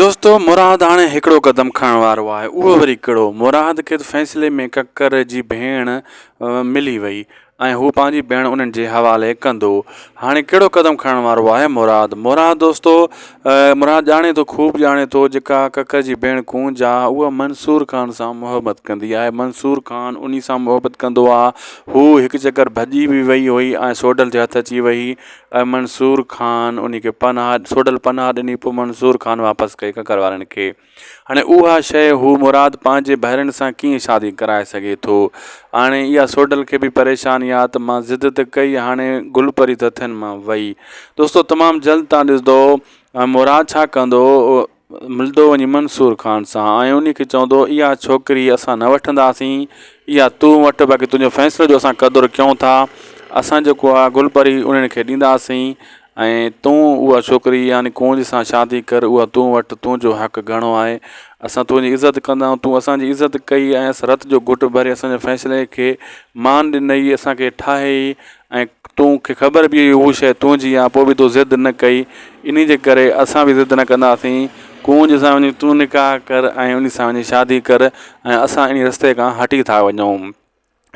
دوستو مراد هاڻي هڪڙو قدم کڻڻ وارو آهي اهو وري ڪهڙو؟ مراد کي ته فيصلي ۾ ڪڪر جي ڀيڻ ملي وئي ۽ هو پنهنجي ڀيڻ انهن جي حوالي ڪندو. هاڻي ڪهڙو قدم کڻڻ وارو آهي مراد؟ مراد دوستو مراد ڄاڻي ٿو خوب ڄاڻي ٿو جيڪا ڪڪر جي ڀيڻ ڪونج آ اها منصور خان سان محبت ڪندي آهي منصور خان انهي سان محبت ڪندو آ هو هڪ چڪر ڀڄي به وئي هئي ۽ سوڍل جي هٿ اچي وئي ۽ منصور خان انهي کي پناهه سوڍل پناهه ڏني پوء منصور خان واپس ڪئي ڪڪر وارن کي هاڻي اها شيء هو مراد پنهنجي ڀائرن سان ڪيئن شادي ڪرائي سگهي ٿو هاڻي اها سوڍل کي به پريشاني آ ته مان ضد ته ڪئي هاڻي گل پري ته هٿن مان وئي دوستو تمام جلد تان ڏسندو مراد ڇا ڪندو ملندو وڃي منصور خان سان ۽ انهي کي چوندو اها ڇوڪري اسان نه وٺنداسين اها تون وٺ باقي تنهنجو فيصلو جو اسان قدر ڪيون ٿا اسان جيڪو آهي گل پري انهن کي ڏينداسين ۽ تون اها ڇوڪري يعني ڪونج سان شادي ڪر اها تون وٺ تنهنجو حق گهڻو آهي اسان تنهنجي عزت ڪندا آهيون تون اسان جي عزت ڪئي ۽ اسان رت جو گهٽ ڀري اسان جي فيصلي کي مان ڏنئي اسان کي ٺاهيئي ۽ تو کي خبر به هئي هو شيء تنهنجي آ پوء به تو ضد نه ڪئي انهي جي ڪري اسان به ضد نه ڪنداسين ڪونج سان وڃي تون نڪاح ڪر ۽ انهي سان وڃي شادي ڪر ۽ اسان انهي رستي کان هٽي ٿا وڃون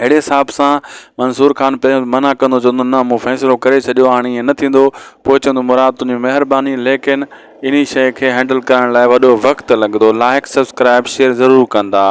اهڙي حساب سان منصور خان پهريون منع ڪندو چوندو نه مون فيصلو ڪري ڇڏيو هاڻي ائين نه ٿيندو پوء چوندو مراد تنهنجي مهرباني ليڪن انهي شيء کي هينڊل ڪرڻ لاء وڏو وقت لڳندو لائڪ سبسڪرائب شيئر ضرور ڪندا.